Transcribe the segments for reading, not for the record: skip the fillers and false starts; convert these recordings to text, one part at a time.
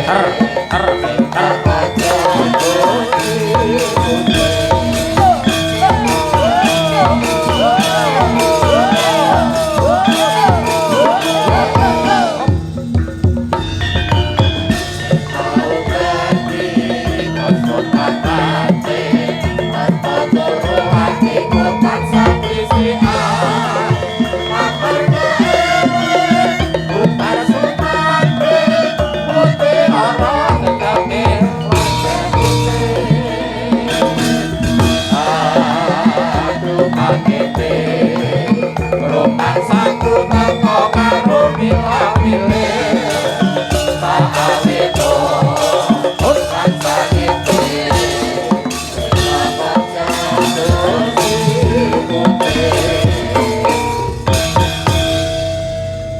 Ter ter ter.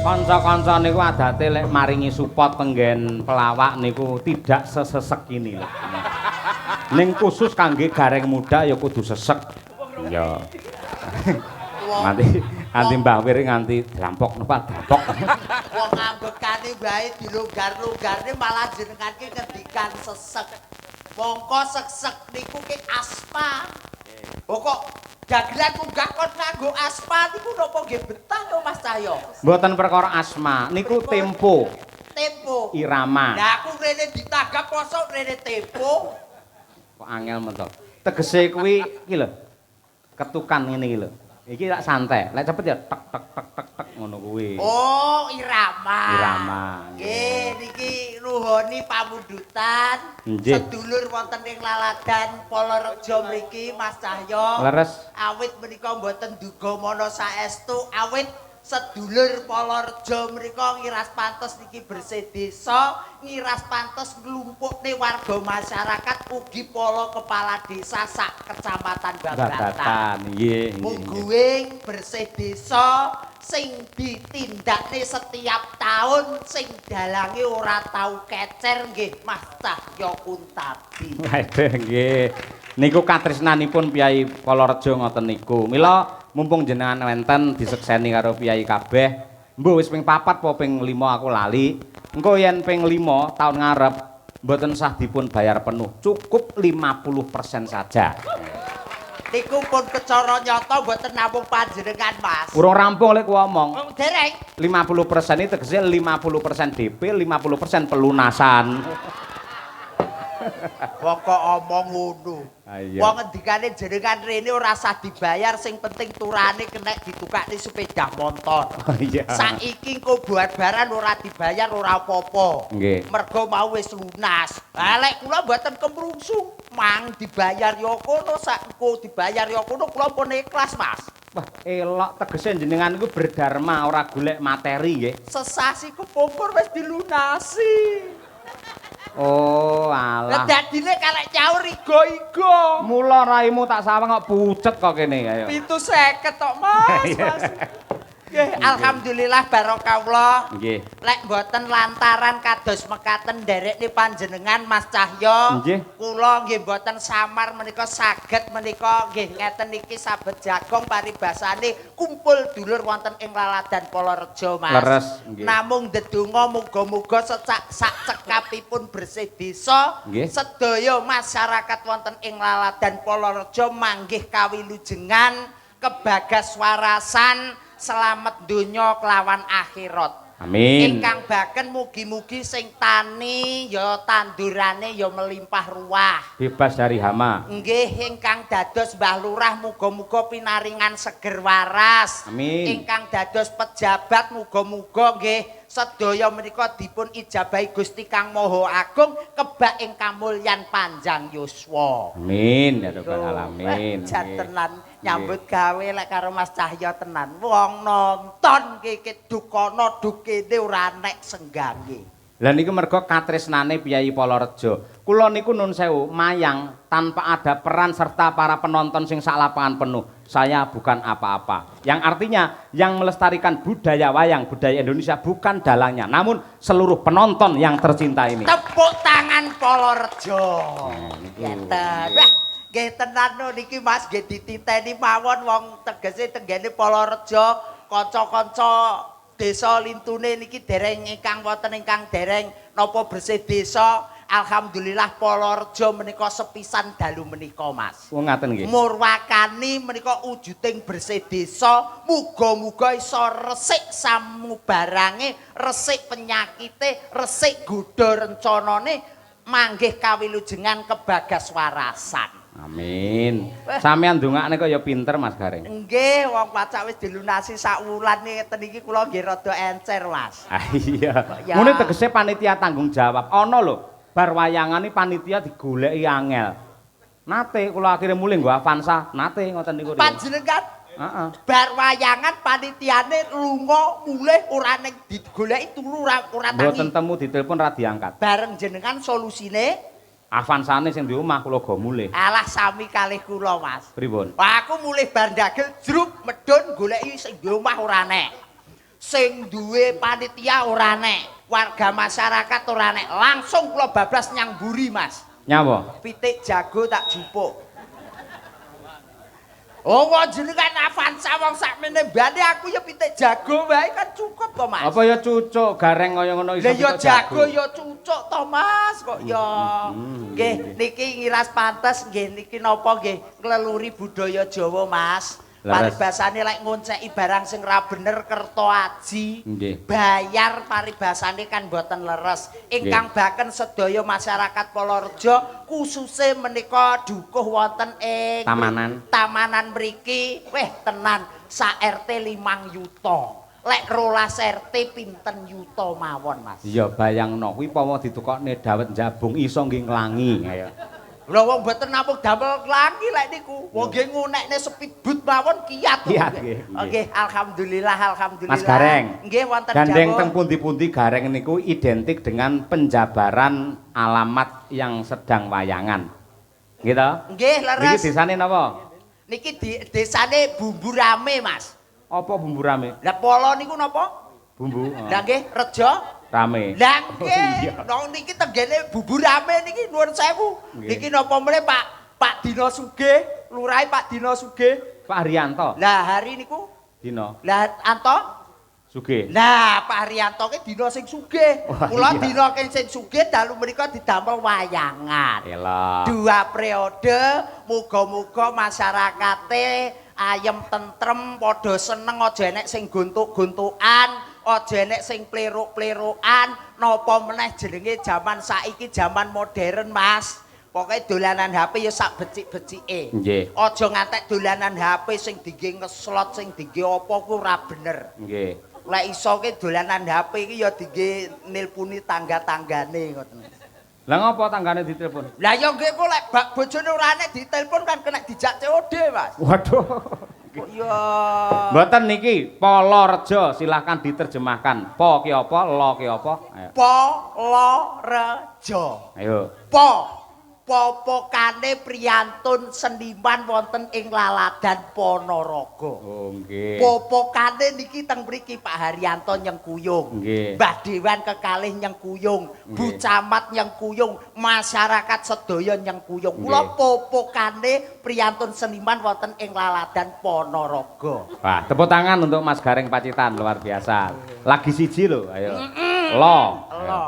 Kanca-kanca niku adate lek maringi support tenggen pelawak niku tidak sesesek ini lho. Ning khusus kangge gareng muda ya kudu sesek. Iya. Nganti Mbah Wir nganti drampok napa drampok. Wong ngambekane wae dilonggar-longgarne malah jenengan ki ngendikan sesek. Mongko sesek niku ki asma. Oh kok dagelan munggah kon nganggo asma niku napa nggih betah to Mas Cahyo? Mboten perkara asma, niku tempo. Tempo. Irama. Lah aku rene ditanggap mosok rene tempo. Kok angel men to. Tegese kuwi iki lho. Ketukan ngene iki lho. Iki lak santai, lek cepet ya tek tek tek tek tek ngono kuwi. Oh, irama. Irama. Nggih, niki nuhoni pamundutan sedulur wonten ing Laladan Polorejo mriki Mas Cahyo. Leres. Awit menika mboten duga mana saestu, awit sedulur Polorejo mrika ngiras pantes niki bersih desa, ngiras pantes nglumpukne warga masyarakat ugi para kepala desa sak kecamatan Babatan. Babatan, nggih. Mungguing bersih desa sing ditindakne setiap tahun sing dalange ora tau kecer nggih Mas Cahyo Kuntadi. Waduh nggih. Niku katresnanipun Piyai Polorejo ngoten niku. Mila mumpung jenengan wenten disekseni karo piyai kabeh, mbuh wis ping 4 apa ping 5 aku lali. Engko yen ping 5 taun ngarep mboten sah dipun bayar penuh, cukup 50% saja. Niku pun kecara nyata mboten namung panjenengan, Mas. Urung rampung lek ku omong. Oh, dereng. 50% iki tegese 50% DP, 50% pelunasan. Wong kok omong ngono. Wong ngendikane jenengan rene ora usah dibayar, sing penting turane kenek ditukakne sepeda motor. Oh iya. Saiki engko buat-baran ora dibayar ora apa-apa. Mergo mau wis lunas. Lah lek kula mboten kemrungsu, mang dibayar ya kono, sak engko dibayar ya kono, kula pun ikhlas, Mas. Wah, elok tegese jenengan iku berdharma ora golek materi nggih. Sesasi kepungkur wis dilunasi. Oh, alah. Lah dadine karek nyaur igo-igo. Mula raimu tak sawang kok pucet kok kene ayo. 750 tok, Mas. Mas. Nggih, alhamdulillah barokah. Nggih. Lek mboten lantaran kados mekaten nderekne panjenengan Mas Cahyo. Nggih. Kula nggih mboten samar menika saged menika nggih ngeten iki sabet jagong paribasane kumpul dulur wonten ing Laladan Polorejo, Mas. Leres, nggih. Namung ndedonga muga-muga secak sak cekapipun bersih desa, sedaya masyarakat wonten ing Laladan Polorejo manggih kawilujengan, kebagas warasan, selamat donya kelawan akhirat. Amin. Ingkang baken mugi-mugi sing tani ya tandurane ya melimpah ruah. Bebas dari hama. Nggih, ingkang dados Mbah Lurah muga-muga pinaringan seger waras. Amin. Ingkang dados pejabat muga-muga nggih sedaya menika dipun ijabahi Gusti Kang Maha Agung kebak ing kamulyan panjang yuswa. Amin ya rabbal alamin. Jan tenan nyambut gawe lek karo Mas Cahyo tenan. Wong nonton iki dukono dukene ora nek senggange. Lah niku mergo katresnane Piyai Polorejo. Kula niku nun sewu mayang tanpa ada peran serta para penonton sing sak lapangan penuh. Saya bukan apa-apa. Yang artinya yang melestarikan budaya wayang, budaya Indonesia bukan dalangnya, namun seluruh penonton yang tercinta ini. Tepuk tangan Polorejo. Ngeten. Wah, nggih tenan no niki Mas nggih dititeni mawon wong tegese tenggene Polorejo kanca-kanca Desa Lintune niki dereng ingkang wonten ingkang dereng napa bersih desa. Alhamdulillah Polorejo menika sepisan dalu menika, Mas. Wong ngaten nggih. Murwakani menika wujuding bersih desa, muga-muga iso resik samubarange, resik penyakite, resik godha rencanane, manggih kawilujengan kebagas warasan. Amin. Sampeyan ndongakne kaya pinter, Mas Gareng. Nggih, wong pacak wis dilunasi sak wulan ngeten iki kula nggih rada encer, Mas. Ah iya. Ya. Ngene tegese panitia tanggung jawab. Ana lho, bar wayangane panitia digoleki angel. Nate kula akhire mulih nggo Avanza, nate ngoten niku. Panjenengan Heeh. bar wayangan panitiane lunga mulih ora ning digoleki turu ora ora Mboten tangi. temu, ditelepon ra diangkat. Bareng jenengan solusine? Avanzane sing di omah kula go mulih. Alah, sami kalih kula, Mas. Pripun? Wah, aku mulih bar ndagel jruk medun goleki sing di omah ora nek. Sing duwe panitia ora nek, warga masyarakat ora nek. Langsung kula bablas nyang mburi, Mas. Nyawa. Pitik jago tak jupuk. Oh, wong jenengan Avanza wong sakmene mbane aku ya pitik jago wae kan cukup to, Mas. Apa ya cucuk Gareng kaya ngono iso Lah ya pitik jago ya cucuk to, Mas, kok ya. Nggih, niki ngiras pantes nggih niki napa nggih ngleluri budaya Jawa, Mas. Leres. Paribasane lek ngonceki barang sing ra bener kerto aji. Bayar paribasane kan mboten leres. Ingkang baken sedaya masyarakat Polorejo kususe menika dukuh wonten ing Tamanan. Tamanan mriki, weh tenan sak RT 5 yuta. Lek 12 RT pinten yuta mawon, Mas? Iya, bayangno kuwi pawa ditukokne dawet jabung iso nggih nglangi. Ayo. Lha wong mboten namung damel nglangi lek niku. Wong nggih ngunekne speedboat mawon kiat. Kiat, nggih, nggih. Nggih, alhamdulillah, alhamdulillah. Mas Gareng. Nggih, wonten Gandeng dawuh. teng pundi-pundi Gareng niku identik dengan penjabaran alamat yang sedang wayangan. Gitu? Nggih, Niki leres. desane napa? Niki di desane Bumbu Rame, Mas. Apa Bumbu Rame? Lah polo niku napa? Bumbu. Oh. Lah nggih, rejo. Rame. Lah Oh, nggih, iya. nang niki tenggene Bumbu Rame niki nuwun sewu. Nggih. Niki napa meneh Pak Pak Dino Sugih, lurahe Pak Dino Sugih. Pak Haryanto. Lah hari niku, Dino lah Anto. Sugih. Lah Pak Haryanto ki dina sing sugih. Wah, Kula iya. dina ki sing sugih dalu menika didamel wayangan. Elok. Dua periode, muga-muga masyarakate ayem tentrem, padha seneng, aja enek sing gontuk-gontukan, aja enek sing pleruk-plerukan. Napa meneh jenenge jaman saiki jaman modern, Mas. Pokoke dolanan HP ya sak becik-becike. Aja ngantek dolanan HP sing dingge ngeslot, sing dingge apa ku ora bener. Lek iso ki dolanan HP iki ya dingge nilpuni tangga-tanggane ngoten. Lah ngopo tanggane ditelepon? Lah ya nggih kok lek bak bojone ora enek ditelepon kan kena dijak COD, Mas. Waduh. Kok ya. Mboten niki Polorejo silahkan diterjemahkan. Po ki apa, lo ki apa? Ayo. Polorejo. Ayo. Po popokane priyantun seniman wonten ing Laladan Ponorogo. Oh nggih. Popokane niki teng mriki Pak Haryanto nyengkuyung. Mbah Dewan kekalih nyengkuyung, Bu Camat nyengkuyung, masyarakat sedaya nyengkuyung. Kula popokane priyantun seniman wonten ing Laladan Ponorogo. Wah, tepuk tangan untuk Mas Gareng Pacitan, luar biasa. Lagi siji lho, ayo. Lo. Lo.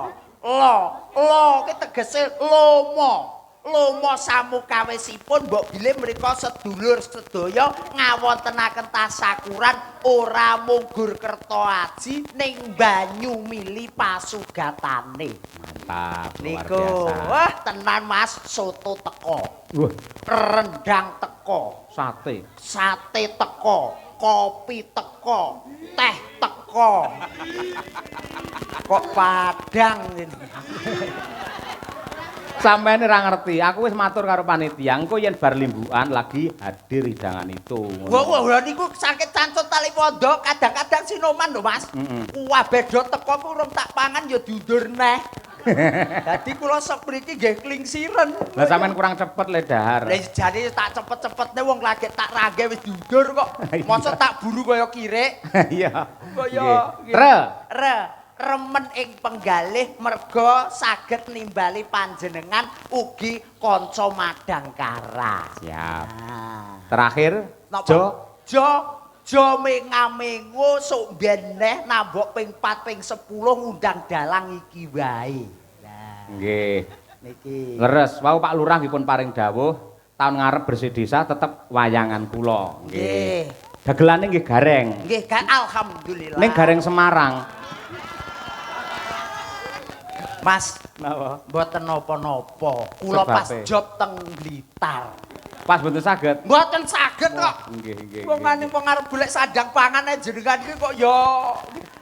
Lo, lo ki tegese lomo. Lomo samukawisipun mbok bilih mriko sedulur sedaya ngawontenaken tasakuran ora mung gur kerta aji ning banyu mili pasugatane. Mantap, luar Niku, biasa. wah tenan Mas, soto teko, Wah, rendang teko, sate. Sate teko, kopi teko, teh teko. Kok padang ini. Sampeyan ora ngerti, aku wis matur karo panitia, engko yen bar limbukan lagi hadir hidangan itu. Wah, wah, wah, niku sakit cancut tali pondok, kadang-kadang sinoman lho, Mas. Kabeh do teko ku urung tak pangan ya diundur neh. Dadi kula sok mriki nggih klingsiren. Lah sampean kurang cepet le dahar. Lah jane tak cepet-cepetne wong lagi tak rangge wis diundur kok. Mosok tak buru kaya kirik. Iya. Kaya Nggih. Re. Re remen ing penggalih merga saged nimbali panjenengan ugi kanca madangkara. Siap. Nah. Terakhir, Napa? Jo. Jo Jo mengamengo sok mben neh nambok ping 4 ping 10 ngundang dalang iki wae. Lah nggih. Niki. Leres, wau Pak Lurah nggih pun paring dawuh, taun ngarep bersih desa tetep wayangan kula. Nggih. Dagelane nggih gareng. Nggih, alhamdulillah. Ning gareng Semarang. Mas, napa? Mboten napa-napa. Kula pas job teng Blitar. Pas mboten saged. Mboten saged kok. Nggih, nggih. Wong ane wong arep golek sandang pangan jenengan iki kok ya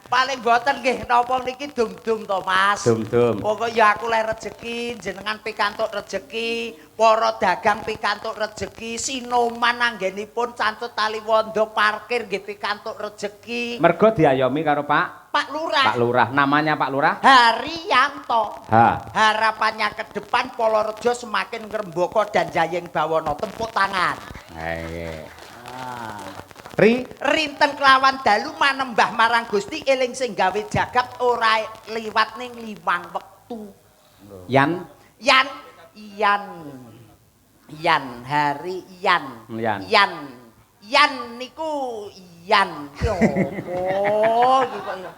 paling mboten nggih napa niki dum-dum to, Mas. Dum-dum. Pokoke ya aku leh rejeki, jenengan pikantuk rejeki, para dagang pikantuk rejeki, sinoman anggenipun cantut tali wondo parkir nggih pikantuk rejeki. Mergo diayomi karo Pak Lurah. Pak Lurah, namanya Pak Lurah Haryanto. Ha. Harapannya ke depan Polorejo semakin ngrembaka dan jayeng bawana. Tepuk tangan. Nggih. Ah. Rinten kelawan dalu manembah marang Gusti eling sing gawe jagat ora liwat ning limang wektu. Yan Yan Yan Yan hari Yan Yan Yan Yan niku Yan ki opo iki kok ya.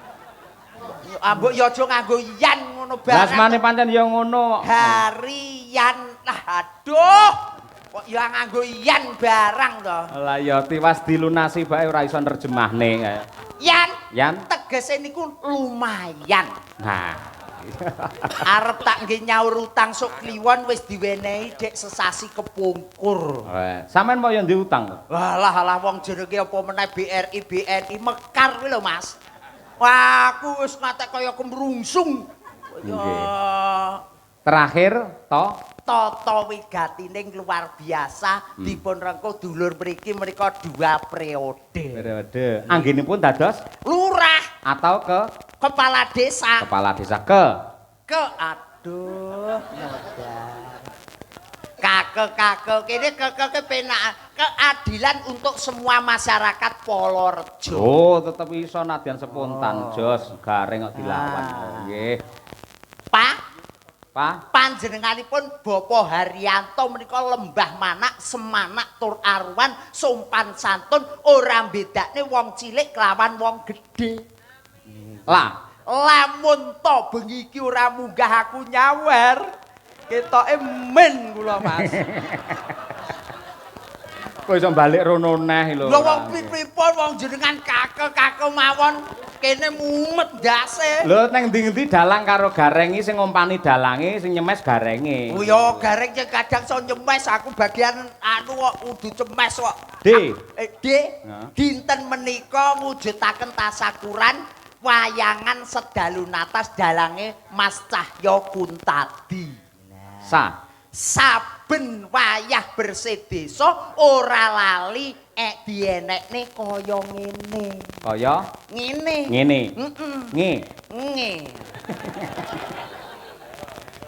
Ambok ya aja nganggo yan ngono barang. Lah semane pancen ya ngono. Hari Yan. Lah aduh. Kok ya nganggo yan barang to. Lah ya tiwas dilunasi bae ora iso nerjemahne. Yan. Yan tegese niku lumayan. Nah. Arep tak nggih nyaur utang sok kliwon wis diwenehi dek sesasi kepungkur. Sampeyan kok ya ndek utang to? Walah alah wong jenenge apa meneh BRI BNI mekar kuwi lho Mas. Wah, aku wis ngatek kaya kemrungsung. Nggih. Terakhir to tata wigatining luar biasa dipun rengkuh dulur mriki menika dua periode. Periode. Anggenipun dados lurah atau ke kepala desa. Kepala desa ke aduh modar. Kake kene keke penak keadilan untuk semua masyarakat Polorejo. Oh, tetep iso nadyan spontan jos gareng kok dilawan. Nggih. Pak Pak panjenenganipun Bapak Haryanto menika lembah manak semanak tur arwan sopan santun ora mbedakne wong cilik kelawan wong gedhe. Lah lamun to bengi iki ora munggah aku nyawer. Ketoke men kula Mas. Kok iso balik rono neh lho. Lho wong pripun wong jenengan kake-kake mawon kene mumet ndase. Lho nang endi-endi dalang karo gareng iki sing ngompani dalange sing nyemes garenge. Oh ya gareng sing kadang iso nyemes aku bagian anu kok kudu cemes kok. D. D. Dinten menika mujudaken tasakuran wayangan sedalu natas dalange Mas Cahyo Kuntadi. Sa. Saben wayah bersih desa ora lali dienekne kaya ngene. Kaya ngene. Ngene. Heeh. Nge. Nge.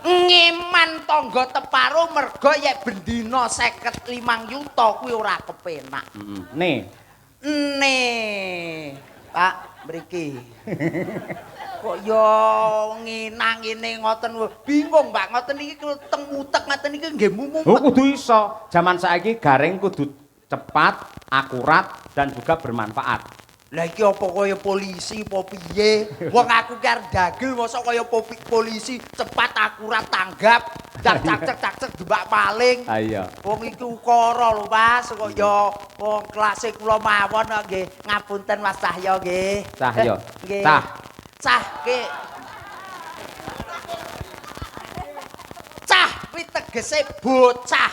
Ngeman tangga teparo merga yek bendina 55 yuta kuwi ora kepenak. Heeh. Ne. Ne. Pak mriki. Kok ya ngenang ngene ngoten bingung Pak ngoten iki teng utek ngoten iki nggih mumumet. Oh kudu iso. Jaman saiki gareng kudu cepat, akurat dan juga bermanfaat. Lah iki apa kaya polisi apa piye? Wong aku ki arep dagel mosok kaya polisi cepat akurat tanggap, cak cak cak cak debak paling. Ha iya. Wong iki ukara lho Mas, kok ya wong kelase kula mawon kok nggih. Ngapunten Mas Cahyo nggih. Cahyo. Nggih. Cah. Cah ke. Cah kuwi tegese bocah.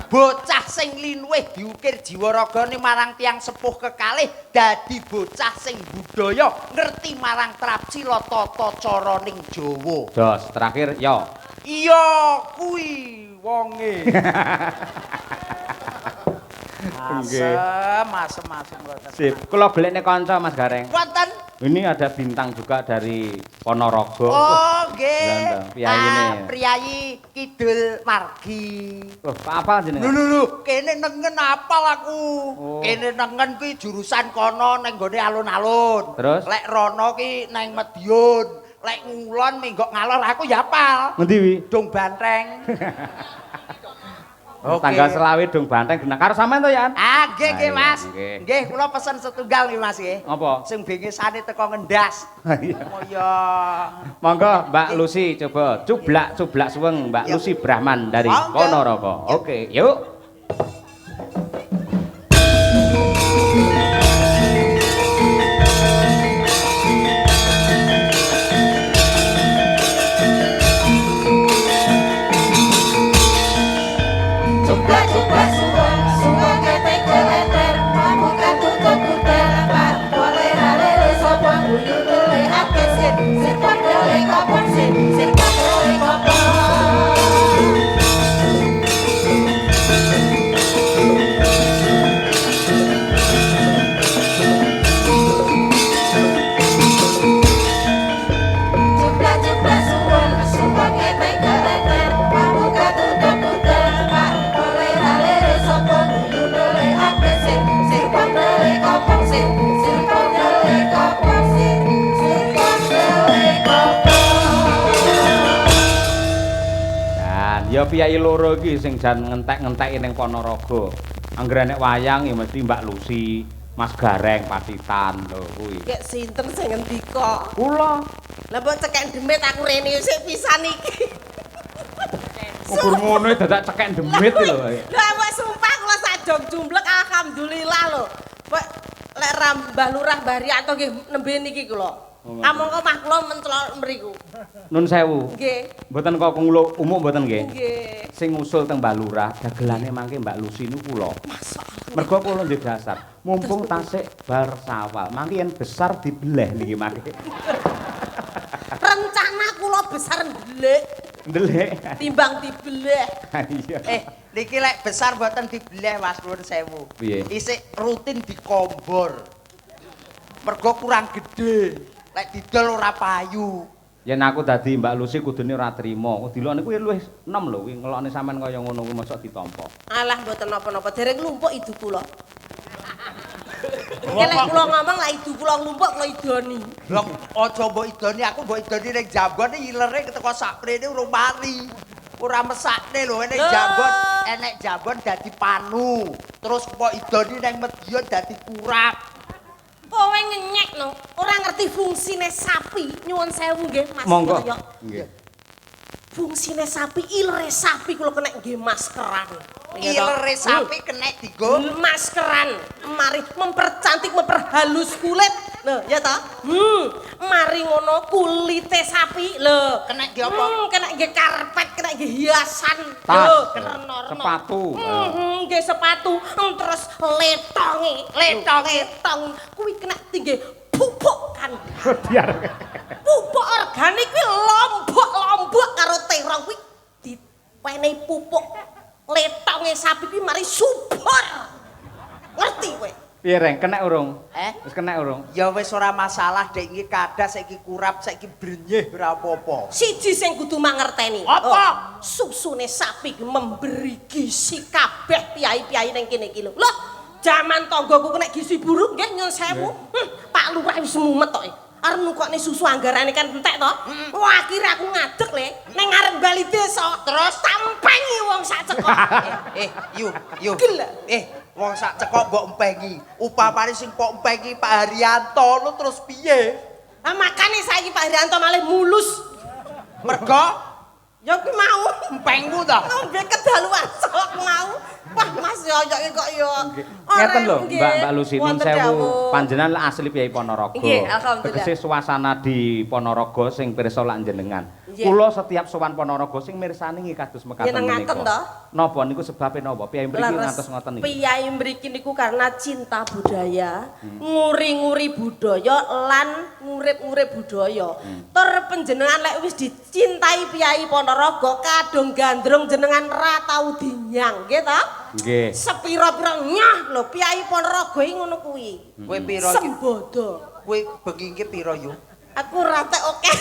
Bocah sing linuwih diukir jiwa ragane marang tiyang sepuh kekalih dadi bocah sing budaya ngerti marang trapsila tata caraning Jawa. Dos, terakhir yo. Iya kuwi wonge. Asem, asem, asem ngoten. Sip, kula golekne kanca Mas Gareng. Wonten. Ini ada bintang juga dari Ponorogo. Oh, nggih. Priyayi ne. Priyayi Kidul Margi. Loh, Pak apal jenengan? Lho lho lho, kene nengen apal aku. Oh. Kene nengen kuwi jurusan kono nang nggone alun-alun. Terus? Lek rono ki nang Madiun, lek ngulon menggok ngalor aku ya apal. Ngendi wi? Dong Banteng. Oke. Tanggal 25 dong banteng genah karo sampean to ya? Ah, nggih nggih, Ah, iya, Mas. nggih. Nggih, kula pesen setunggal nggih, Mas nggih. Apa? Sing bengesane teko ngendas. Iya. Oh iya. Monggo Mbak Lucy coba cublak-cublak suweng Mbak Yuk. Lucy Brahman dari Monggo. Ponorogo. Oke, yuk. Cublak-cublak suweng, suweng ketek keleter, pamuka tutup kuter, pak boleh lele sapa guyu lele ake sir, sir padele kopon sir, sir padele kopon. Cublak-cublak suweng, suweng ketek keleter, pamuka tutup kuter, pak boleh lele sapa guyu lele ake sir, sir padele kopon sir, sir padele kopon sir, sir padele kopon. Dan ya piyai loro iki sing jan ngentek-ngenteki ning Ponorogo. Anggere nek wayang ya mesti Mbak Lucy, Mas Gareng, Patitan lho kuwi. Kek sinten sing ngendika? Kula Lah mbok cekek demit aku rene sik pisan iki. ukur ngono dadak cekek demit lho. Lah mbok sumpah kula sak jog jumblek alhamdulillah lho. Mbok lek ra Mbah Lurah Mbah Riyanto nggih nembe niki kula. Oh, Kamangka omah kula mencelok mriku. Nun sewu. Nggih. Mboten kok kula umuk mboten nggih. Nggih. Sing usul teng Mbak Lurah dagelane mangke Mbak Lucy niku kula. Masyaallah. Mergo kula ndek dasar, mumpung tasik bar sawal, mangke yen besar dibeleh niki mangke. Rencana kula besar ndelik Ndelik. timbang dibeleh. Iya. Niki lek besar mboten dibeleh Mas, nuwun sewu. Piye? Isik rutin dikombor. Mergo kurang gede. Lek didol ora payu. Yen aku dadi Mbak Lucy kudune ora trima. Dilokne kuwi luwih enom lho, kuwi ngelokne sampean kaya ngono kuwi mosok ditampa. Alah mboten napa-napa, dereng nglumpuk idu kula. Nggih lek kula ngomong lek idu kula nglumpuk kula idoni. Lho aja mbok idoni, aku mbok idoni ning Jambon ilere teko sakprene urung mari. Ora mesakne lho ning Jambon, enek Jambon dadi panu. Terus mbok idoni ning Medion dadi kurap. Kowe ngenyek no, ora ngerti fungsine sapi. Nyuwun sewu nggih Mas. Monggo. Yoyo. Nggih. Fungsine sapi, ilere sapi kula kena nggih maskeran. Iya toh? Ilere sapi kena dienggo Maskeran, mari mempercantik, memperhalus kulit. Lho, ya toh? Mari ngono kulite sapi lho. Kena nggih apa? Kena nggih karpet, kena nggih hiasan. Tas, Lho, rena-rena. sepatu. Nggih sepatu, terus letonge, Letonge. letong kuwi kena tinggi pupuk kan. Biar. Pupuk organik kuwi lombok-lombok karo terong kuwi diwenehi pupuk. Letonge sapi kuwi mari subur. Ngerti kowe? Piye Reng, kena urung? Eh? Wis kena urung? Ya wis ora masalah dek iki kadas saiki kurap saiki brenyeh ora apa-apa. Siji sing kudu mangerteni. Apa? Oh, susune sapi ki memberi gizi kabeh piyai-piyai ning kene iki lho. Loh, jaman tanggaku kena gizi buruk nggih nyun sewu. Pak Lurah wis mumet tok. Arep nukokne susu anggarane kan entek to. Wah, akhire aku ngadeg le ning ngarep bali desa. Terus? tampengi wong sak cekok. Yu, yu. Gila. Wong sak cekok mbok empengi. Upamane sing mbok empengi Pak Haryanto lu terus piye? Lah makane saiki Pak Haryanto malih mulus. Mergo Ya kuwi mau empengmu ta. ngombe kedaluan sok mau. Wah, Mas Yoyo iki kok ya. Ngeten lho, Mbak Mbak Lucy nun Wonten sewu. dawuh. Panjenengan lak asli piyai Ponorogo. Nggih, alhamdulillah. Tegese suasana di Ponorogo sing pirsa lak jenengan. Nggih. Kula setiap sowan Ponorogo sing mirsani nggih kados mekaten Nyenengaken menika. to? Napa niku sebabe napa? Piyai mriki Leres. ngantos ngoten niku. Piyai mriki niku karena cinta budaya, nguri-nguri budaya lan ngurip-ngurip budaya. Tur panjenengan lek wis dicintai piyai Ponorogo kadung gandrung jenengan ra tau dinyang, nggih ta? Nggih. Sepira-pira nyah lho piyai Ponorogo iki ngono kuwi. Kowe pira iki? Sembodo. Kowe bengi iki pira yu? Aku rata oke.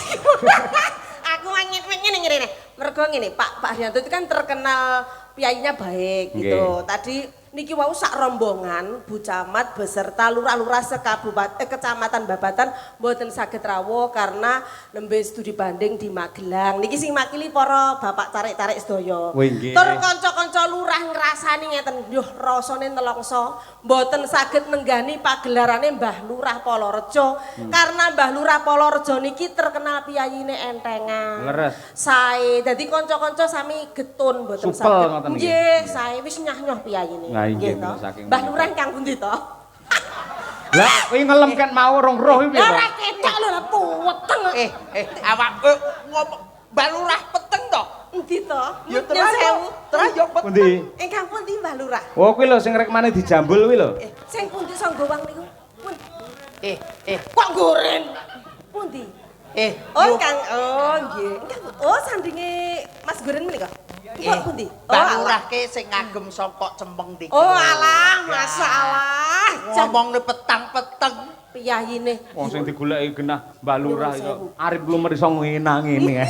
Aku ngene ngene. Mergo ngene, Pak Haryanto itu kan terkenal piyainya baik gitu. Nggih. Tadi Niki wau sak rombongan Bu Camat beserta lurah-lurah sekabupaten kecamatan Babatan mboten saged rawuh karena nembe studi banding di Magelang. Niki sing makili para bapak carik-carik sedaya. Nggih. Tur kanca-kanca lurah ngrasani ngeten, yuh rasane nelongso mboten saged nenggani pagelarane Mbah Lurah Polorejo. Karena Mbah Lurah Polorejo niki terkenal piyayine entengan. Leres. Sae, dadi kanca-kanca sami getun mboten Supel saged. ngoten niki. Nggih, sae wis nyah-nyoh piyayine. Lah, nggih, to. saking Mbah menika. Lurah ingkang pundi to? Lah, kuwi ngelem kan mau rong roh kuwi piye Lah to? ora ketok lho, lah puweteng. Awak ngomong Mbah Lurah peteng to? Endi to? Ya Nyun terus sewu. Terus yo peteng. Pundi? Ingkang pundi Mbah Lurah? Oh, kuwi lho sing rekmane dijambul kuwi lho. Sing pundi sanggowang niku? Pun. Eh, Kok goren? Pundi? Oh, yo. Kang, oh nggih. Ingkang, oh sandinge Mas Goren menika. Kok pundi? Oh, Mbah alah. Lurah ke sing ngagem songkok cempeng niki. Oh alah, masalah. Ngomongne petang-peteng. Piyayine. Wong sing digoleki genah Mbah Lurah Nyuwun iso. sewu. Arep lumer iso ngene ae.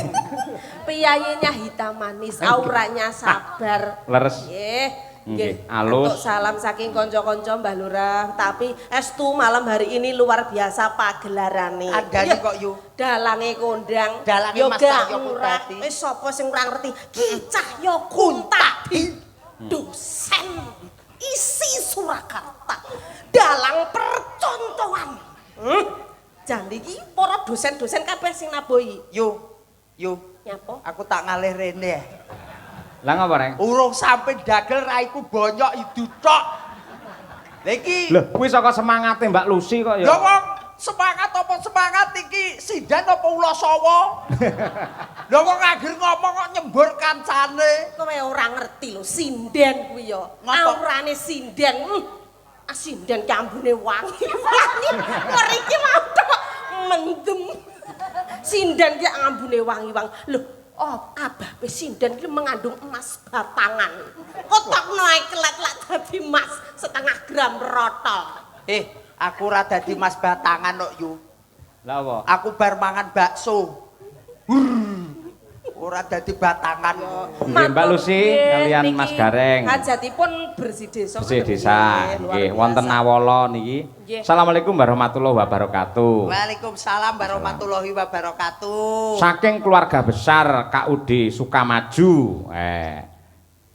Piyayenya hitam manis, auranya sabar. Leres. Nggih. Nggih, alus. Untuk salam saking kanca-kanca Mbah Lurah, tapi estu malam hari ini luar biasa pagelarane. Andani Yuh, kok yu. Dalange kondang, Dalange yo Mas gak Cahyo murah. Kuntadi. Wis sapa sing ora ngerti? Ki Cahyo Kuntadi. Dosen isi Surakarta. Dalang percontohan. Jan iki para dosen-dosen kabeh sing nabohi. Yu. Yu, Nyapa? aku tak ngalih rene. Lah ngapa, Reng? Urung sampe dagel raiku bonyok idu tok. Lah iki Lho, kuwi saka semangate Mbak Lucy kok ya. lho wong semangat apa semangat iki sidan apa ulasawa? Lho wong anggere ngomong kok nyembur kancane. Kowe ora ngerti lho, sinden kuwi ya. Ngapa? Aurane sinden. Ah, sinden ki ambune wangi. Wangi. Mriki mau tok mendem. Sinden ki ambune wangi-wangi. Lho, oh, ababe sinden ki mengandung emas batangan. Kotokno ae kelet lak dadi emas setengah gram rotol. Aku ora dadi mas batangan kok yu. Lah apa? Aku bar mangan bakso. Hur. Ora dadi batangan. Nggih, Mbak Lucy kalian niki Mas Gareng. Hajatipun bersih desa. Bersih desa. Nggih, luar Nggih, wonten biasa. Nawala niki. Nggih. Assalamualaikum warahmatullahi wabarakatuh. Waalaikumsalam warahmatullahi wabarakatuh. Saking keluarga besar KUD Sukamaju,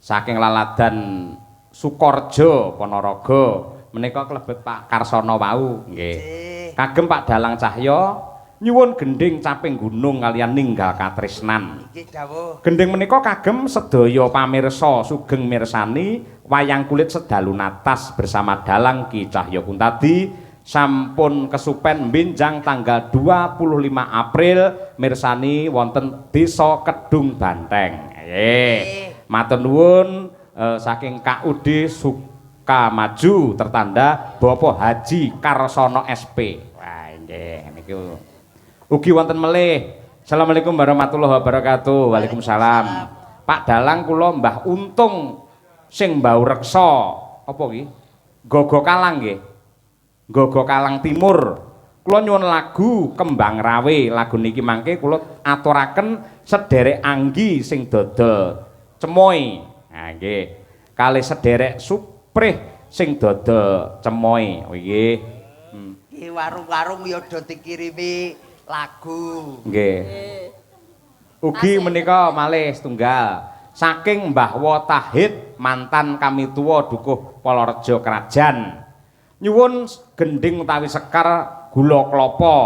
saking Laladan Sukorjo Ponorogo, menika klebet Pak Karsono wau, nggih. Nggih. Kagem Pak Dalang Cahya nyuwun gending caping gunung kalian ninggal katresnan. Nggih dawuh. Gending menika kagem sedaya pamirsa sugeng mirsani wayang kulit sedalu natas bersama Dalang Ki Cahya Kuntadi sampun kesupen benjang tanggal 25 April mirsani wonten Desa Kedung Banteng. Nggih. Matur nuwun saking KUD Sukamaju tertanda Bapak Haji Karsono SP. Wah, nggih niku. Ugi wonten melih. Assalamualaikum warahmatullahi wabarakatuh. Waalaikumsalam. Pak Dalang kula Mbah Untung sing mbau reksa. Apa iki? Gogo Kalang nggih. Gogo Kalang Timur. Kula nyuwun lagu Kembang Rawe. Lagu niki mangke kula aturaken sederek Anggi sing dodol cemoy. Nah nggih. Kalih sederek Suprih sing dodol cemoy. Oh nggih. Ki warung-warung ya do dikirimi lagu. Nggih. Ugi menika malih setunggal saking Mbah Wotahid mantan kamituwa Dukuh Polorejo Krajan. Nyuwun gending utawi sekar gula klapa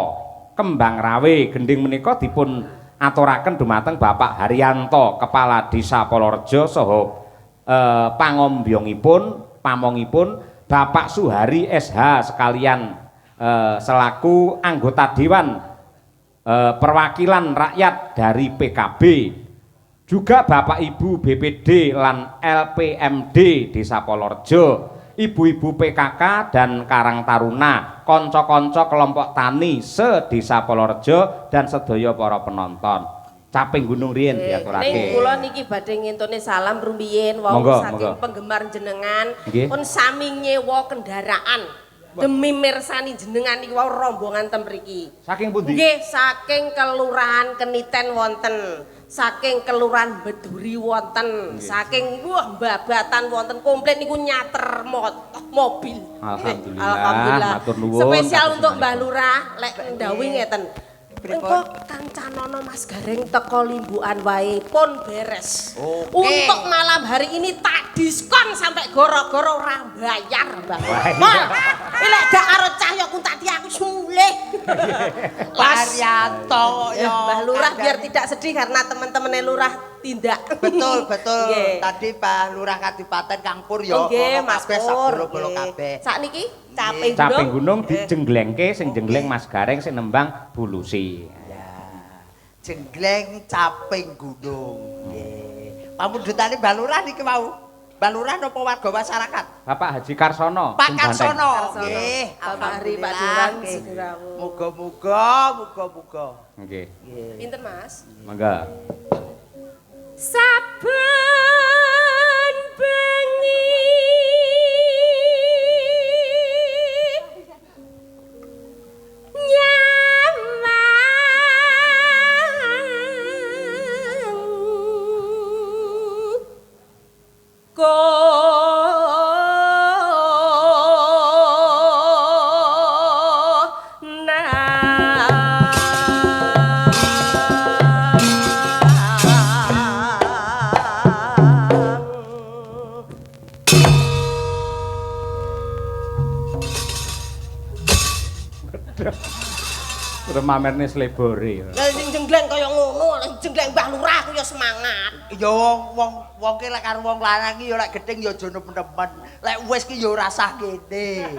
kembang rawe. Gending menika dipun aturaken dumateng Bapak Haryanto, Kepala Desa Polorejo saha pangombyongipun, pamongipun Bapak Suhari SH sekalian selaku anggota dewan perwakilan rakyat dari PKB, juga Bapak Ibu BPD lan LPMD Desa Polorejo, ibu-ibu PKK dan Karang Taruna, kanca-kanca kelompok tani se-Desa Polorejo dan sedaya para penonton. Caping Gunung riyin diaturake. Ning kula niki badhe ngentone salam rumiyin wau Monggo, saking monggo. penggemar jenengan Nggih. pun sami nyewa kendaraan. Demi mirsani jenengan niku wau rombongan ten mriki. Saking pundi? Nggih, saking Kelurahan Keniten wonten, saking Kelurahan Beduri wonten, saking wah Babatan wonten, komplit niku nyater mobil. Alhamdulillah, Alhamdulillah. matur nuwun. Spesial untuk Mbah Katresnanipun. Lurah lek ndhawuhi ngeten. Pripun? Engko kancanono Mas Gareng teko limbukan wae pun beres. Oke. Untuk malam hari ini tak diskon sampai goro-goro ora bayar, Mbah. Wah, iya. Mal, iki lek gak karo Cahyo ku tadi aku mulih. Paryanto Ya, ya. Mbah Lurah biar tidak sedih karena teman-temannya Lurah tindak. Betul, betul. Nggih. Tadi Pak Lurah Kadipaten Kang Pur ya Oh, nggih, ana Mas kabeh sak Pur. bolo-bolo Nggih. kabeh. Sakniki caping Caping gunung dijenglengke, sing jengleng Mas Gareng, sing nembang Bu Lusi. Ya. Jenggleng caping gunung. Nggih. Pamundhutane Mbah Lurah niki wau. Mbah Lurah napa warga masyarakat? Bapak Haji Karsono. Pak Sing Karsono. Karsono. Nggih, Bapak Hari, Pak alhamdulillah. Dewan, Nggih. sugeng rawuh. Muga-muga, muga-muga. Banteng. Nggih. Nggih. Pinten, Mas? Mangga. Saben bengi nyawang konang. Terus mamerne slebore. Lah sing jenggleng kaya ngono, lek jenggleng Mbah Lurah aku ya semangat. Ya wong wong wong ki lek karo wong lanang ki ya lek gething ya aja nemen-nemen. Lek wis ki ya ora sah kene.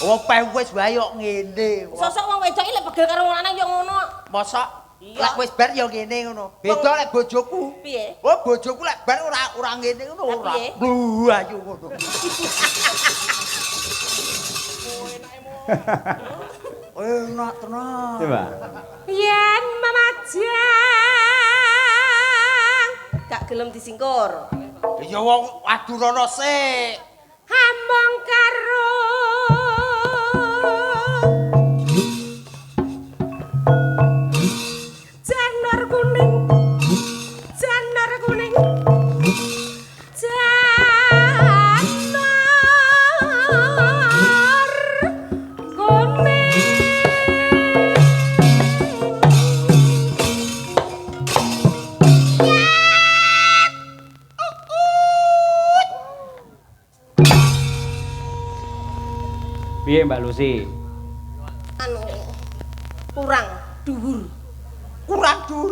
Wong peh wis wae kok ngene. Sosok wong wedok iki lek pegel karo wong lanang ya ngono. Mosok Iya. lek wis bar ya ngene ngono. Beda lek bojoku. Piye? Oh bojoku lek bar ora ora ngene ngono Lah, ora. piye? Blu ayu ngono. Enak tenan. Coba. Yen memajang gak gelem disingkur. Ya wong adurono sik. Among karo janur kuning, janur kuning, janur kuning. Piye Mbak Lusi? Anu kurang dhuwur. Kurang dur.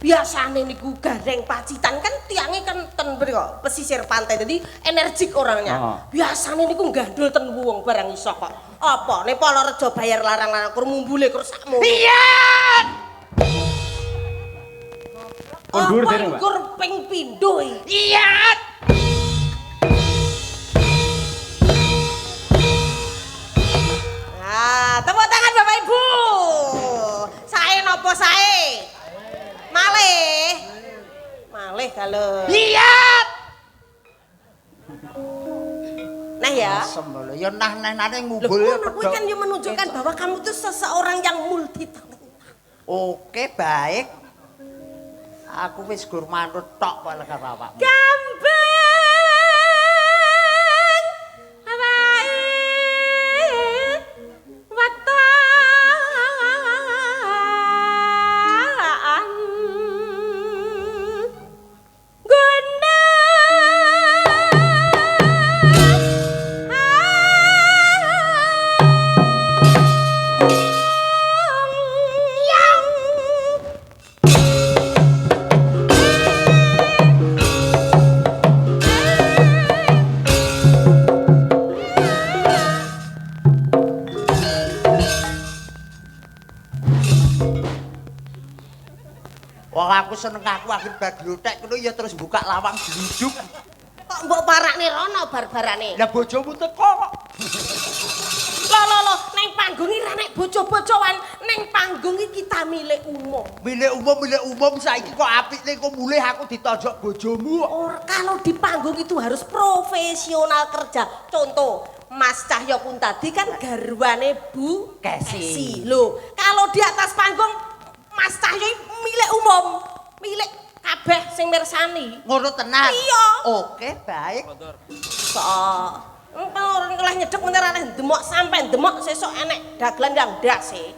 Biasane niku Gareng Pacitan kan tiange kan ten mriko pesisir pantai, jadi energik orangnya. Oh. Biasane niku gandul ten wong barang iso kok. Apa nek Polorejo bayar larang-larang kur mumbule kur sakmono. Iya. Pun dhuwur Apa dereng, Mbak? kur ping pindho iki? Iya. Nah, tepuk tangan Bapak Ibu. Sae napa sae? Malih. Malih kalau. Iya. Nah ya. Asem lho, ya nah-nahane Loh, ngumbul ya ngono kuwi kan ya menunjukkan bahwa kamu tuh seseorang yang multi talenta. Oke, baik. Aku wis gur manut tok kok karo awakmu. Gambeng wae wetan guna yang Wong aku seneng aku akhir bar glothek ngono ya terus buka lawang gluduk. Kok mbok parakne rono bar-barane? Lah bojomu teko kok. Lho lho lho, neng panggung iki ra nek bojo-bojoan, neng panggung iki kita milik umum. Milik umum saiki kok apikne kok mulih aku ditonjok bojomu kok. Or kalau di panggung itu harus profesional kerja. Contoh, Mas Cahyo Kuntadi kan garwane Bu Kesi. Lho, kalau di atas panggung Mas Cahyo milik umum, milik kabeh sing mirsani. Ngono tenan. Iya. Oke, baik. Sok. Engko ora oleh nyedek meneh ora oleh demok sampe demok sesuk enek dagelan yang ndase.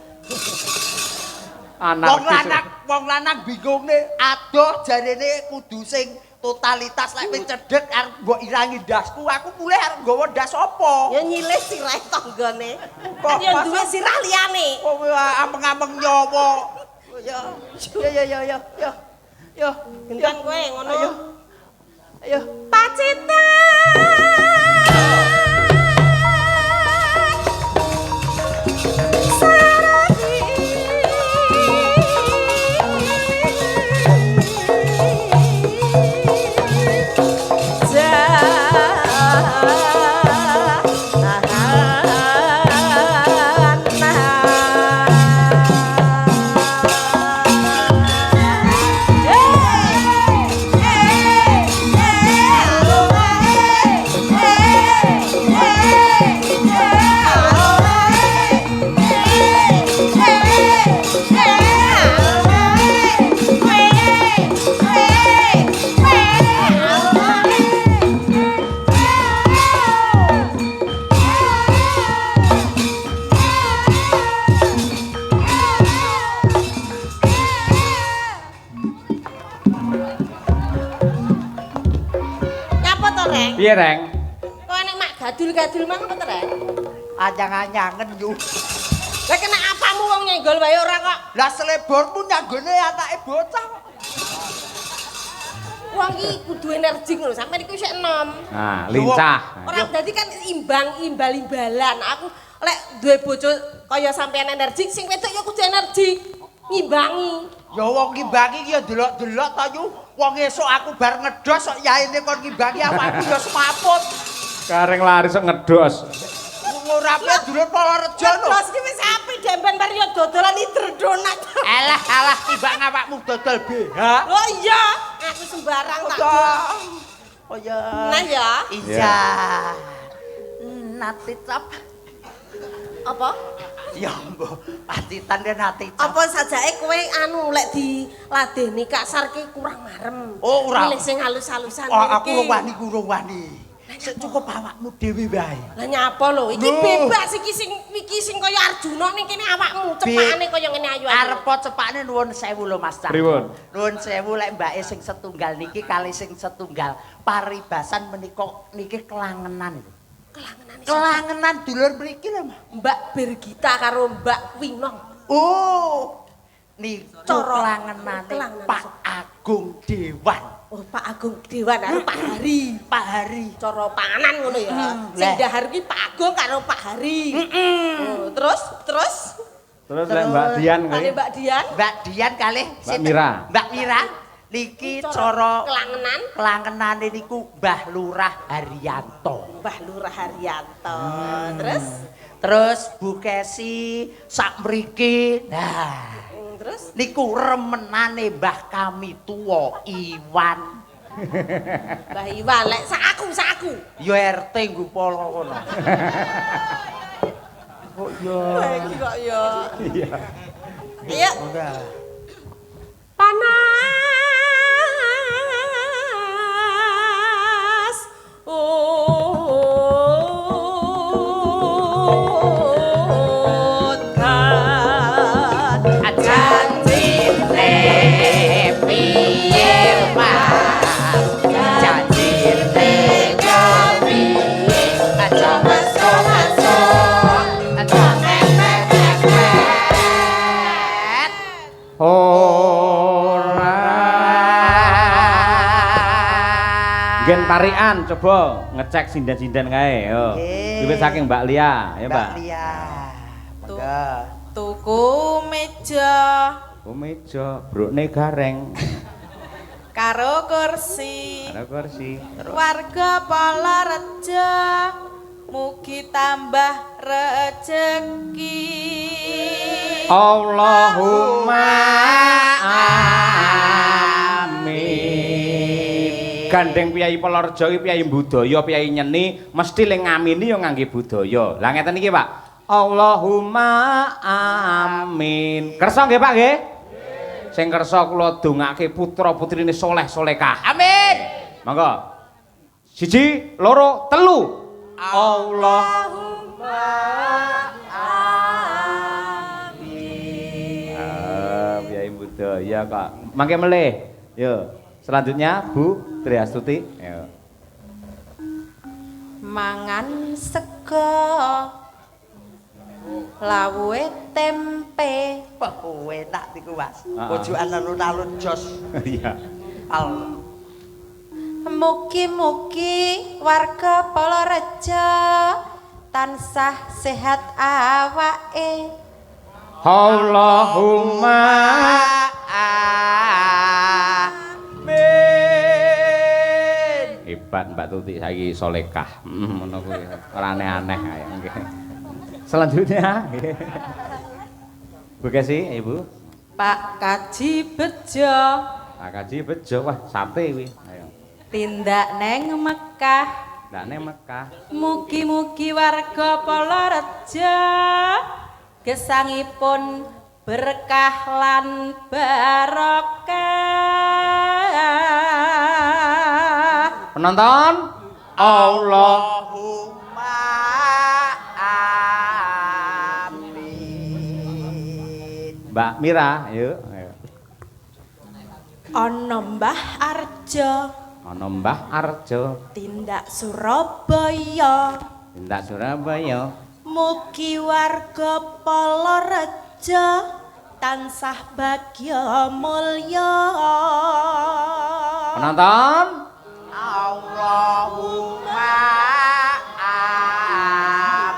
Wong lanang bingungne adoh jarene kudu sing totalitas lek wis cedhek arep mbok ilangi ndasku, aku mulih arep nggawa ndas apa? Ya nyilih sirahe tanggane. Kok Ya duwe sirah liyane. Kowe ameng-ameng nyawa. Ya. Ya ya ya ya ya. Yo, Gentan kowe ngono. Ayo. Ayo. Pacitan. Nyapa to, Reng? Piye, Reng? Kowe nek mak gadul-gadul mang apa to, Reng? Anyang-anyangen yu. Lah kena apamu wong nyenggol wae ora kok. Lah selebormu nyanggone anake bocah kok. Wong iki kudu energik lho, sampeyan iku isih enom. Nah, lincah. Ora dadi kan imbang imbal-imbalan. Aku lek duwe bojo kaya sampeyan energik, sing wedok ya kudu energik. Ngimbangi. Ya wong ngimbangi ki ya delok-delok ta yu. Wong esuk aku bar ngedos kok yaene kon ngimbangi awakku ya semaput. Kareng laris kok ngedos. Wong ora piye dulur Polorejo lho. Ngedos ki wis apik demben bar ya dodolan idredonat. Alah alah timbang awakmu dodol BH. Oh iya, aku sembarang tak. Oh ya. Nah ya. Iya. Nati cap. Apa? Ya mbah, Pacitan ya nati cap. Apa sajake kowe anu lek diladeni kasar ki kurang marem. Oh, ora. Milih sing halus-halusan. Oh, aku urung wani, urung wani. Sik cukup awakmu dhewe wae. Lah nyapa lho, iki bebas iki sing iki sing kaya Arjuna ning kene awakmu cepakane kaya ngene ayu. Arepa cepakane nuwun sewu lho Mas Cah. Pripun? Nuwun sewu lek mbake sing setunggal niki kali sing setunggal paribasan menika niki kelangenan lho. Kelangenan. Kelangenan dulur mriki lho, Mas. Mbak Birgita karo Mbak Winong. Oh. Niku kelangenane Pak Agung Dewan. Oh, Pak Agung Dewan karo Pak Hari. Pak Hari. Cara panganan ngono ya. Sing dahar ki Pak Agung karo Pak Hari. Oh, terus Terus lek Mbak Dian kuwi. Kali Mbak Dian. Mbak Dian kalih Mbak Mira. Mbak Mira niki cara kelangenan. Kelangenane niku Mbah Lurah Haryanto. Mbah Lurah Haryanto. Terus terus Bu Kesi sak mriki. Nah. Terus niku remenane mbah kami tuwa Iwan. Mbah Iwan lek sak aku. Ya RT nggo polo kono. Kok ya. Iki kok ya. Iya. Ayo. Panas udan Janjine piye Mas? Janjine piye? Aja masuk-masuk, aja mepet-mepet. Ora. Gen parikan coba ngecek sinden-sinden kae yo. Wiwit saking Mbak Lia, ya Mbak. Mbak Lia. Monggo. Tuku meja. Tuku meja, brukne gareng. Karo kursi. Karo kursi. Warga Polorejo mugi tambah rejeki. Allahumma amin. Gandeng Piyayi Polorejo iki piyayi budaya, piyayi nyeni, mesti le ngamini ya ngangge budaya. Lah ngeten iki, Pak. Allahumma amin. Kersa nggih, Pak nggih? Sing kersa kula dongake putra-putrine soleh-solehah. Amin. Monggo. 1, 2, 3. Allahumma amin. Ah, piyayi budaya kok. Mangke melih. Yo, selanjutnya Bu Triastuti. Yo. Mangan sego lawuhe tempe. Wah, enak niku, Mas. Ah. Pojokan alun-alun jos. Iya. Al. Mugi-mugi warga Polorejo tansah sehat awake. Allahumma amin. Hebat Mbak Tuti saiki solekah. Ngono kuwi. Ora aneh-aneh ae nggih. Selanjutnya nggih. Bu Kesi, Ibu. Pak Kaji Bejo. Pak Kaji Bejo, wah sate kuwi. Ayo. Tindak neng Mekah. Tindak neng Mekah. Mugi-mugi warga Polorejo gesangipun berkah lan barokah. Penonton, Allahumma amin. Mbak Mira, yuk. Ayo. Ana Mbah Arjo. Ana Mbah Arjo. Tindak Surabaya. Tindak Surabaya. Mugi warga Polorejo tansah bagya mulya. Penonton, Allahumma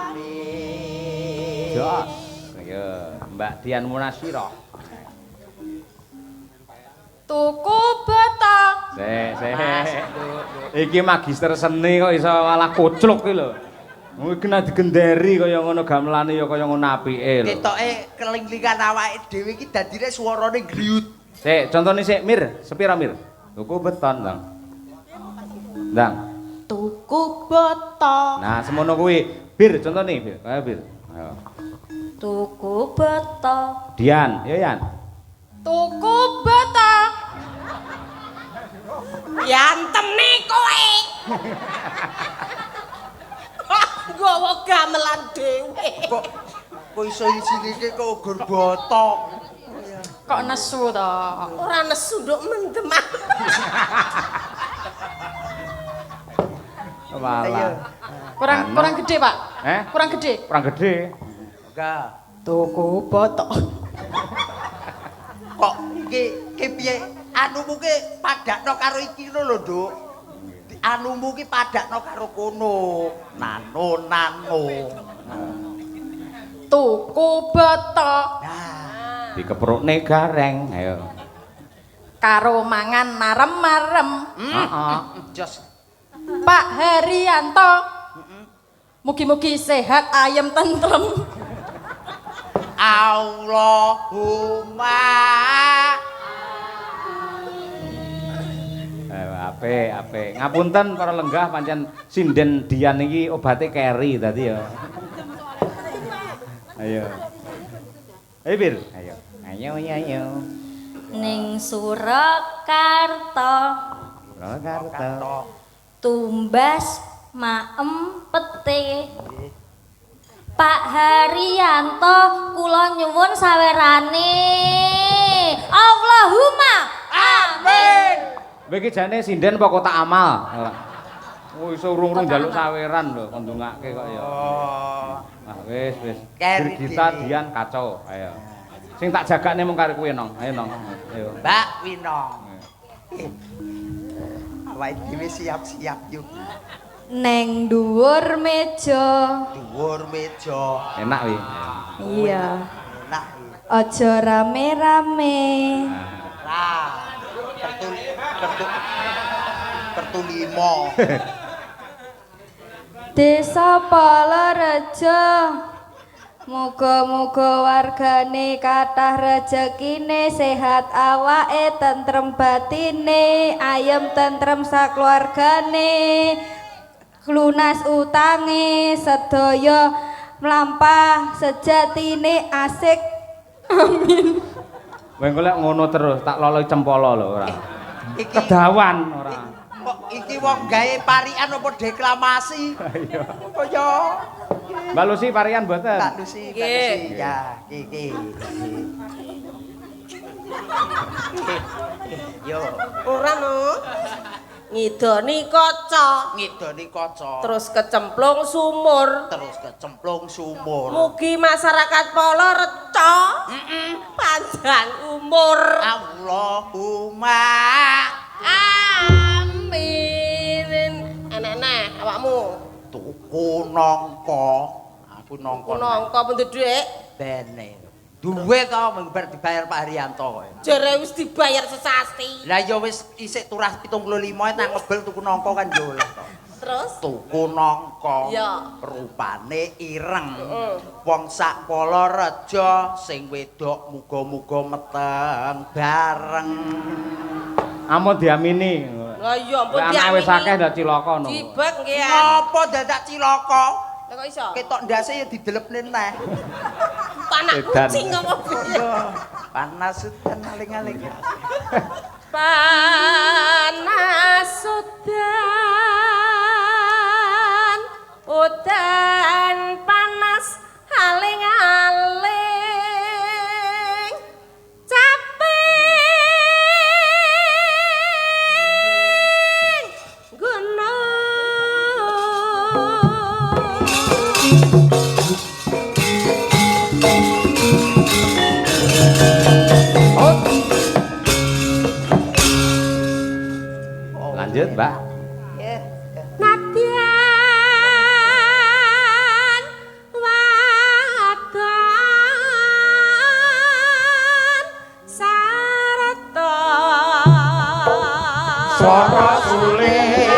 amin. Jos. Ayo, Mbak Dian Munasyiroh. Tuku boto. Sik, sik. Iki magister seni kok iso malah kocluk iki lho. Kuwi kena digenderi kaya ngono gamelane ya kaya ngono apike lho. Ketoke kelinglingan awake dhewe iki dadine swarane griyut. Sik, contone sik Mir, sepira Mir? Tuku beton, Bang. Ndang. Tuku boto. Nah, semono kuwi. Bir contone, Bir. Kaya Bir. Ayo. Tuku boto. Dian, ya Yan. Tuku boto. Yantem nih kowe. Nggawa gamelan dhewe. Kok kok iso isine iki kok gur boto. Kok nesu to? Ora nesu nduk mendem. Walah. Kurang gede, Pak. Eh? Kurang gede. Kurang gede. Enggak. Tuku boto. Kok iki ki piye? Anumu ki padakno karo iki lho, Nduk. Anumu ki padakno karo kono. Nano nano. Tuku boto. Nah, Dikeprukne gareng. Ayo. Karo mangan marem-marem. Heeh. jos. Pak Haryanto. Mugi-mugi sehat ayem tentrem. Allahumma Apik, apik. Ngapunten para lenggah pancen sinden Dian iki obate keri dadi ya. Ayo. Ayo Bir. Ayo. Ayo ayo ayo. Ning Surakarta. Surakarta. Tumbas maem pete. Pak Haryanto kula nyuwun sawerane. Allahumma amin. Kowe iki jane sinden apa kotak amal? Oh iso urung-urung njaluk saweran lho kon ndongake kok ya. Oh. Ah wis wis. Birgita Dian kacau. Ayo. Sing tak jagakne mung karo kowe Nong. Ayo Nong. Ayo. Mbak Winong. Awake dhewe siap-siap yuk. Neng dhuwur meja. Dhuwur meja. Enak wi. Iya. Enak wi. Aja rame-rame. Lah, kertu limo. Desa Polorejo Muga-muga wargane kathah rejekine, sehat awake, tentrem batine, ayem tentrem sakeluargane, lunas utange, sedaya mlampah sejatine asik. Amin. Kowe engko lek ngono terus tak loloi cempolo lho ora. Iki Kedawan ora. Kok iki wong gawe parikan apa deklamasi? Iya. Kaya Mbak Lucy parikan mboten? Mbak Lucy, Mbak Lucy. Ya, iki. Yo, Ora no. Ngidoni kaca, ngidoni kaca. Terus kecemplung sumur. Terus kecemplung sumur. Mugi masyarakat Polorejo panjang umur. Allahumma amin. Enek-enek awakmu. Tuku nangka. Aku nangka. Tuku nangka pundi dhuwit? Bene. Duwe to mung bar dibayar Pak Haryanto kowe. Jere wis dibayar sesasi. Lah ya wis isik turah 75 nang ngebel tuku nangka kan yo oleh to. Terus tuku nangka. Iya. Rupane ireng. Wong sak Polorejo sing wedok muga-muga meteng bareng. Ampun diamini. Lah iya ampun Lek diamini. anake wis akeh ndak cilaka no. Dibek nggih. Ngopo dadak cilaka? Lah kok iso? Ketok ndase ya didelepne neh. Panak kucing apa piye? Panas udan aling-aling. Panas udan, udan panas aling-aling. Caping gunung. Lanjut, Mbak. Nadyan wadon sarta Swara suling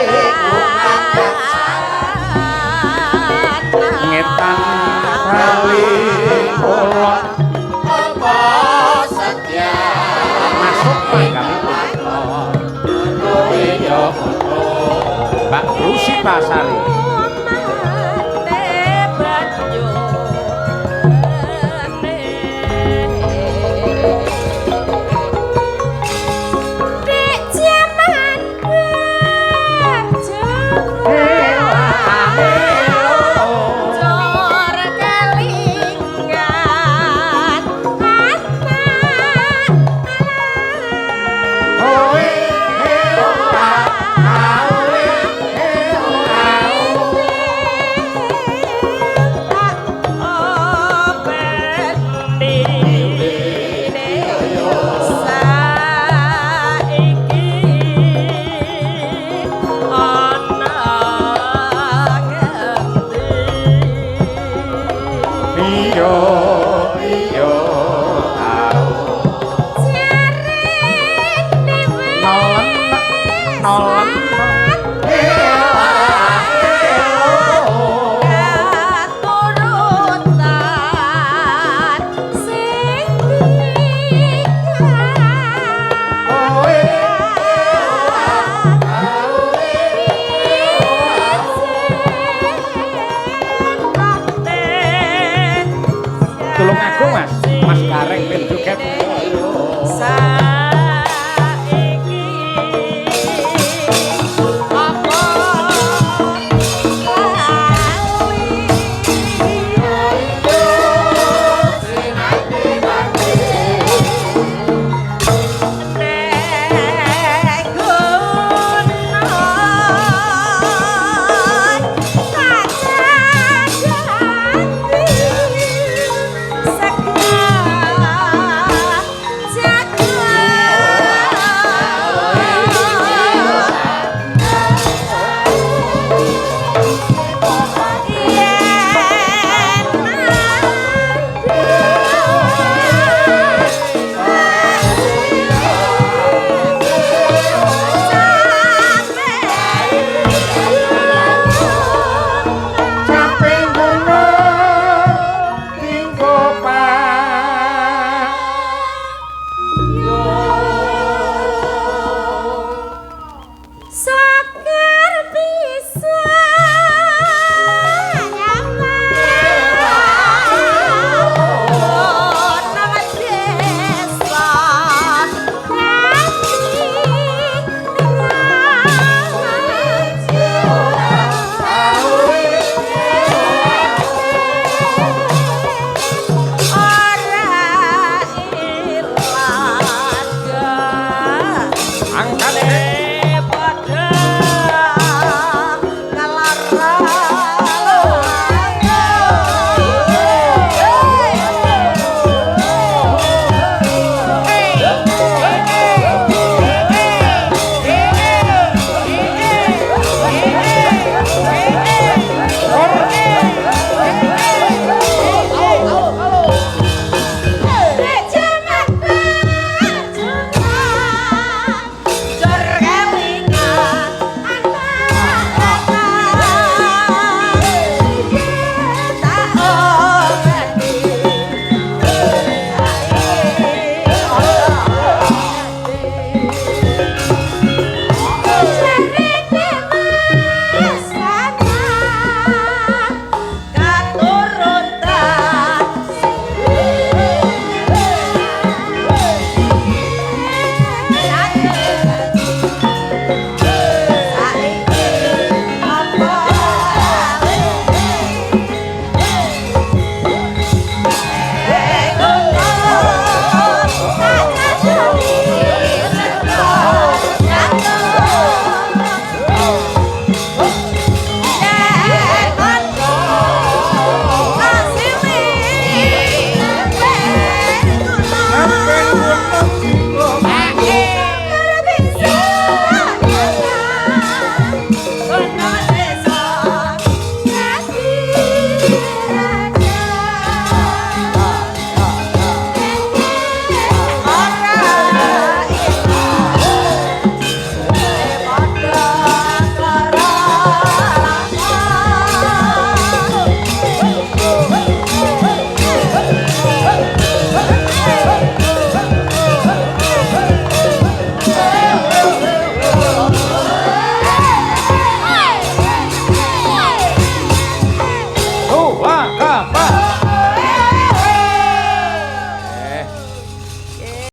ngetan kali kulon apa setia masuk kami Mbak Lucy Pasari. Nolem.